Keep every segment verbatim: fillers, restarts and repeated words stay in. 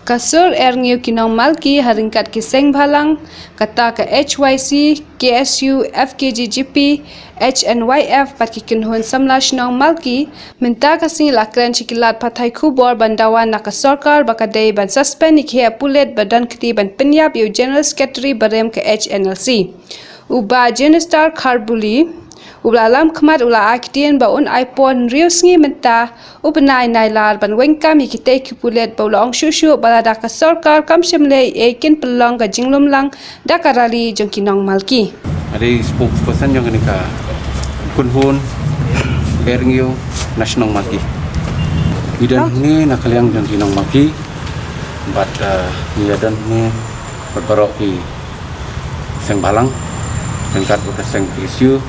Ka sur Erngiu ki nong Malki ha ryngkat ki seng bhalang, kata ka H Y C, K S U, F K J G P, H N Y F bad ki kynhun samla shnong Malki, mynta ka sngi la kren sha ki lad pathai khubor ban dawa na ka sorkar ba ka dei ban suspend ïa ki heh pulit ba don kti ban pynïap ïa u General Secretary barim ka H N L C. U Bah Jenstar Kharbuli, u la lam khmat u la ai ktien ba un ai por hynriew sngi mynta, u bnai Nailar ban weng kam ïa kitei ki pulit ba u la ong shuh shuh ba lada ka sorkar kam shym leh ei kin pynlong ka jinglum lang da ka rally jong ki nong Malki. Nga dei spokesperson jong kane ka kynhun Erngiu na shnong Malki. Ngi don hangne na ka liang jong ki nong Malki bad, eh, ngi ïa don hangne bad baroh ki seng bhalang, ryngkat bad ka seng K S U,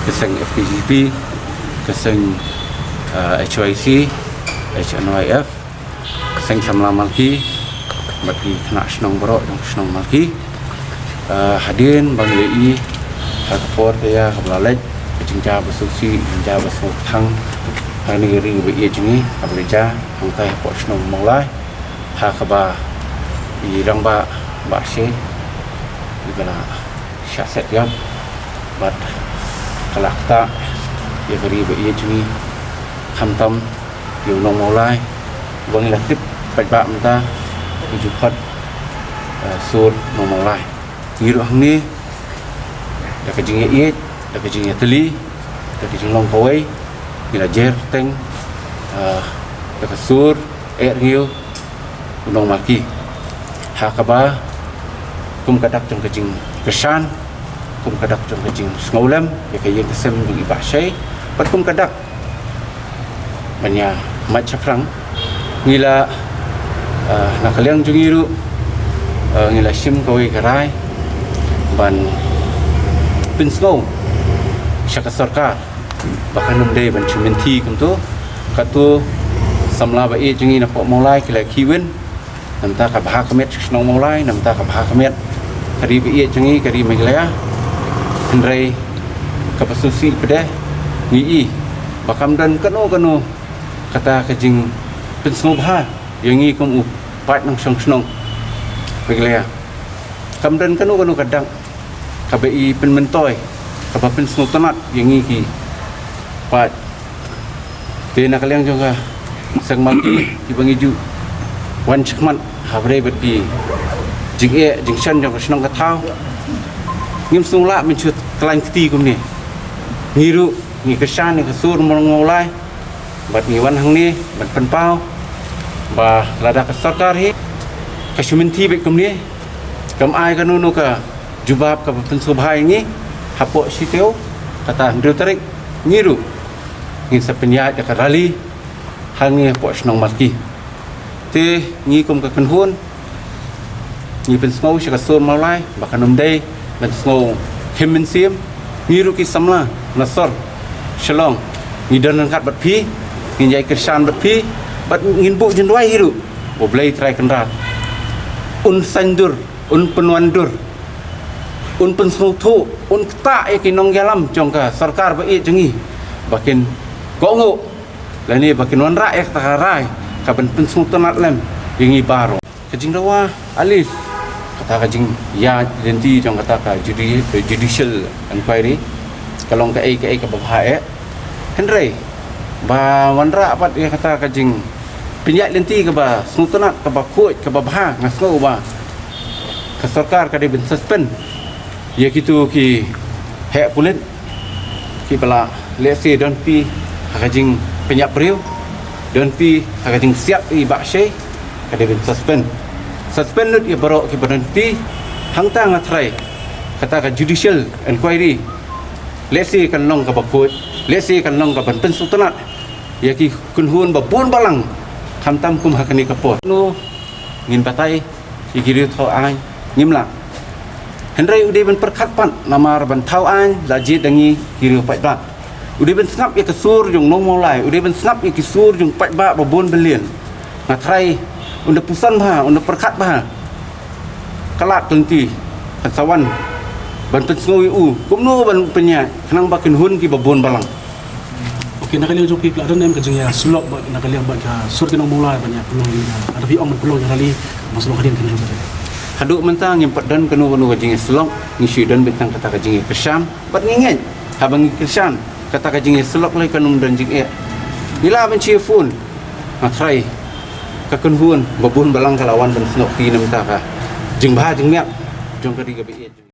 ka seng F K J P, ka seng, eh, H Y C, H N Y F, ka seng samla Malki, bad ki khynnah shnong baroh jong shnong Malki. Eh, hadien ba ngi ïohi ha ka por ka ïa kaba la leit, ka jingjia ba sngewsih, jingjia ba sngewthuh ha kane ka ri ba ïeit jong ngi, kaba la jia hangtai hapoh shnong Mawlai, ha kaba i rangbah Bah Shei i ba la shah set ïap bad ka la ktah ïa ka ri ba ïeit jong ngi, khamtam ïa u nong Mawlai uba ngi la tip paidbah mynta, u ju khot, eh, sur nong Mawlai. Ngi ruh hangne da ka jingïaieit, da ka jingïatylli, da ka jinglong kawei, ngi la jer teng, eh, da ka sur Erngiu u nong Malki, ha kaba kum ka dak jong ka jingkyrshan, kum ka dak jong ka jingsngewlem ïa ka ïing ka sem jong i Bah Shei, bad kum ka dak ban ïa mad shaphrang, ngi la, eh, na ka liang jong ngi ruh, eh, ngi la shim kawei ka rai ban pynsngew sha ka sorkar ba kan ym dei ban shu mynthi kumto. Katto samla ba ïeit jong ngi napoh Mawlai ki la khih win, namar ka bha ka met sha shnong Mawlai, namar ka bha ka met ka ri ba ïeit jong ngi, ka ri Meghalaya. Hynrei kaba sngewsih pat de, ngi i ba kam don kano kano kata ka jingpynsngewbha ïa ngi kum u paid nongshong shnong Meghalaya. Kam don kano kano ka dak kaba i pynmyntoi, kaba pynsngewtynnat ïa ngi ki paid. Te na ka liang jong ka seng Malki kiba ngi ju wan shakhmat ha bynta bad ki jingeh jingshon jong ka shnong ka thaw, ngim sngewlah mynshuh khlaiñ kti kumne. Ngi ruh ngi kyrshan ïa ka sur nong Mawlai bad ngi wan hangne ban pynpaw ba lada ka sorkar hi ka shu mynthi beit kumne, kam ai kano kano ka jubab kaba pynsngewbha ïa ngi hapoh shitaïew, kata hynriew tarik, ngi ruh ngin sa pynïaid da ka rally hangne hapoh shnong Malki. Te ngi kum ka kynhun ngi pynsngew sha ka sur Mawlai ba kan ym dei ban sngew khim mynsiem. Ngi ruh ki samla na sor Shillong ngi don ryngkat bad phi, ngin ïai kyrshan bad phi, bad ngin buh jingduwai hi ruh ba U Blei Trai Kynrad un saiñdur, un pynwandur, un pynsngewthuh, un ktah ïa ki nongïalam jong ka sorkar ba ïeit jong ngi ba kin kohnguh lane ba kin wanrah ïa kata ka rai kaban pynsngewtynnat lem ïa ngi baroh. Ka jingdawa, at least kata ka jingïaid lynti jong kata ka judi-, judicial inquiry ka long kaei kaei kaba bha eh. Hynrei ba wanrah pat ïa kata ka jingpynïaid lynti kaba sngewtynnat, kaba khuid, kaba bha, nga sngew ba ka sorkar ka dei ban suspend ïa kito ki heh pulit kiba la lehse don phi ha ka jingpynïap briew, don phi ha ka jingsiat i Bah Shei, ka dei ban suspend. Suspend lut ïa baroh kiba don phi. Hangta nga tharai kata ka judicial inquiry lehse kan long kaba khuid, lehse kan long kaban pynsngewtynnat ïa ki kynhun ba bun balang, khamtam kum ha kane ka por. No, ngin batai ïa ki riew thaw aiñ, ngim lah. Hynrei u dei ban pyrkhat pat namar ban thaw aiñ la jied da ngi ki riew paidbah. U dei ban sngap ïa ka sur jong nong Mawlai, u dei ban sngap ïa ki sur jong paidbah ba bun byllian. Nga tharai un da puson bha, un da pyrkhat bha. Ka lad ka lynti kan sa wan ban pynsngew ïa u kumno ban pynïaid khnang ba kin hun kiba bun balang. Ki na ka liang jong phi phi la don em ka jingïasyllok bad na ka liang bad ka sur ki nong Mawlai ban ïa pynlong ïa ka, lada phi ong ban pynlong ïa ka rally, ban sylok hadien kane ka jingïasyllok? Haduh mynta ngim pat don kano kano ka jingïasyllok, ngi shu don beit tang kata ka jingïakyrshan bad ngi ngeit haba ngi kyrshan kata ka jingïasyllok lei kan ym don jingeh. Ngi lah ban shu phone, nga tharai ka kynhun ba bun balang ka la wan ban snoh ki na bynta ka jingbha jingmiat jong ka ri kaba ïeit.